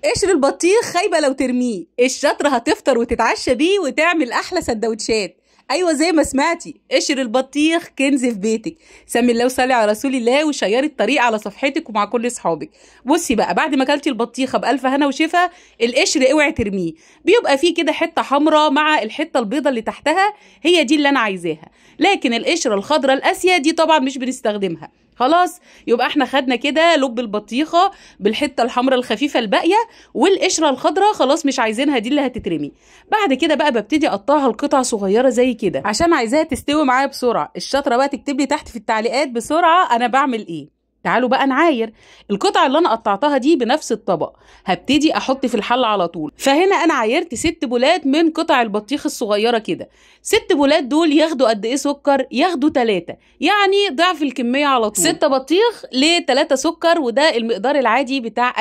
قشر البطيخ خايبة لو ترميه، الشاطره هتفطر وتتعشى بيه وتعمل احلى سندوتشات. ايوه زي ما سمعتي، قشر البطيخ كنز في بيتك. سمي الله وصلي على رسول الله وشيري الطريق على صفحتك ومع كل اصحابك. بصي بقى، بعد ما اكلتي البطيخه بالف هنا وشفا، القشر اوعي ترميه، بيبقى فيه كده حتة حمراء مع الحتة البيضة اللي تحتها، هي دي اللي انا عايزاها. لكن القشرة الخضراء القاسية دي طبعا مش بنستخدمها. خلاص يبقى احنا خدنا كده لب البطيخه بالحتة الحمراء الخفيفة الباقية، والقشره الخضراء خلاص مش عايزينها، دي اللي هتترمي. بعد كده بقى ببتدي اقطعها لقطع صغيرة زي كده عشان عايزاها تستوي معايا بسرعة. الشاطره بقى تكتب لي تحت في التعليقات بسرعة انا بعمل ايه. تعالوا بقى نعاير القطع اللي انا قطعتها دي بنفس الطبق، هبتدي احط في الحلة على طول. فهنا انا عايرت 6 بولات من قطع البطيخ الصغيرة كده. 6 بولات دول ياخدوا قد ايه سكر؟ ياخدوا 3، يعني ضعف الكمية على طول. 6 بطيخ ل3 سكر، وده المقدار العادي بتاع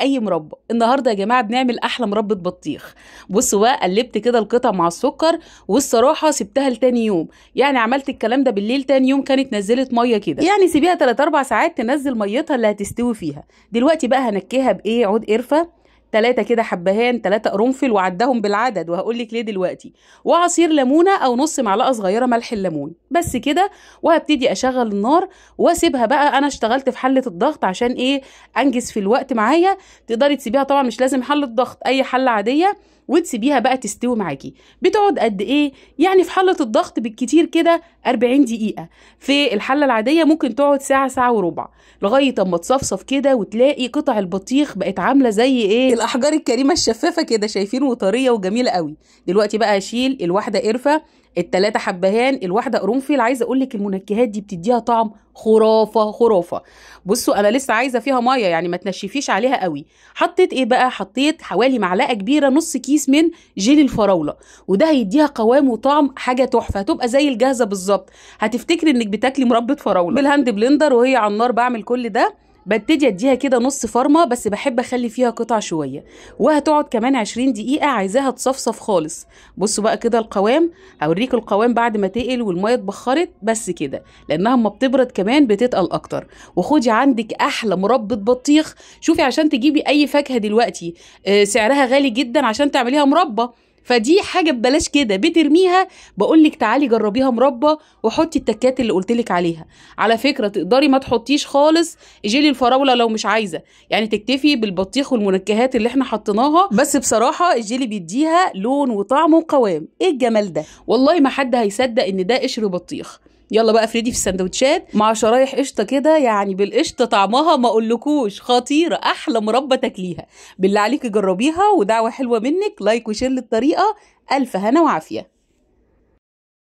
اي مربى. النهارده يا جماعة بنعمل احلى مربى بطيخ. بصوا بقى، قلبت كده القطع مع السكر، والصراحة سبتها لتاني يوم، يعني عملت الكلام ده بالليل، تاني يوم كانت نزلت مية كده، يعني سيبيها 3-4 ساعات تنزل ميتها اللي هتستوي فيها. دلوقتي بقى هنكيها بايه؟ عود قرفه، 3 كده حبهان، 3 قرنفل، وعدهم بالعدد وهقول لك ليه دلوقتي، وعصير ليمونه او نص معلقه صغيرة ملح الليمون، بس كده. وهبتدي اشغل النار واسيبها بقى. انا اشتغلت في حله الضغط عشان ايه؟ انجز في الوقت معايا. تقدري تسيبيها طبعا، مش لازم حله ضغط، اي حله عادية، وتسيبيها بقى تستوي معاكي. بتقعد قد ايه؟ يعني في حله الضغط بالكتير كده 40 دقيقة، في الحلة العادية ممكن تقعد ساعة، ساعة وربع، لغاية اما تصفصف كده وتلاقي قطع البطيخ بقت عامله زي ايه؟ الاحجار الكريمة الشفافه كده، شايفين؟ وطريه وجميلة قوي. دلوقتي بقى هشيل الواحدة قرفه، ال3 حبهان، الواحدة قرنفل. عايزه اقول لك المنكهات دي بتديها طعم خرافه خرافه. بصوا انا لسه عايزه فيها مية، يعني ما تنشفيش عليها قوي. حطيت ايه بقى؟ حطيت حوالي معلقه كبيرة، نص كيس من جيلي الفراوله، وده هيديها قوام وطعم حاجة تحفة، هتبقى زي الجاهزة بالظبط، هتفتكري انك بتاكلي مربى فراوله. بال hand blender وهي على النار بعمل كل ده. ببتدي اديها كده نص فرمه، بس بحب اخلي فيها قطع شوية، وهتقعد كمان 20 دقيقة، عايزاها تصفصف خالص. بصوا بقى كده القوام، هوريكم القوام بعد ما تقل والمية اتبخرت، بس كده، لانها اما بتبرد كمان بتتقل اكتر. وخدي عندك احلى مربى بطيخ. شوفي عشان تجيبي اي فاكهة دلوقتي سعرها غالي جدا عشان تعمليها مربى، فدي حاجة ببلاش كده بترميها. بقولك تعالي جربيها مربى، وحطي التكات اللي قلتلك عليها. على فكرة تقدري ما تحطيش خالص جيلي الفراوله لو مش عايزه، يعني تكتفي بالبطيخ والمنكهات اللي احنا حطيناها، بس بصراحة الجيلي بيديها لون وطعم وقوام. ايه الجمال ده؟ والله ما حد هيصدق ان ده قشر بطيخ. يلا بقى افردي في السندوتشات مع شرايح قشطه كده، يعني بالقشطه طعمها ما اقولكوش خطيرة، احلى مربى تاكليها. بالله عليكي جربيها، ودعوة حلوة منك، like و share للطريقة. الف هنا وعافيه.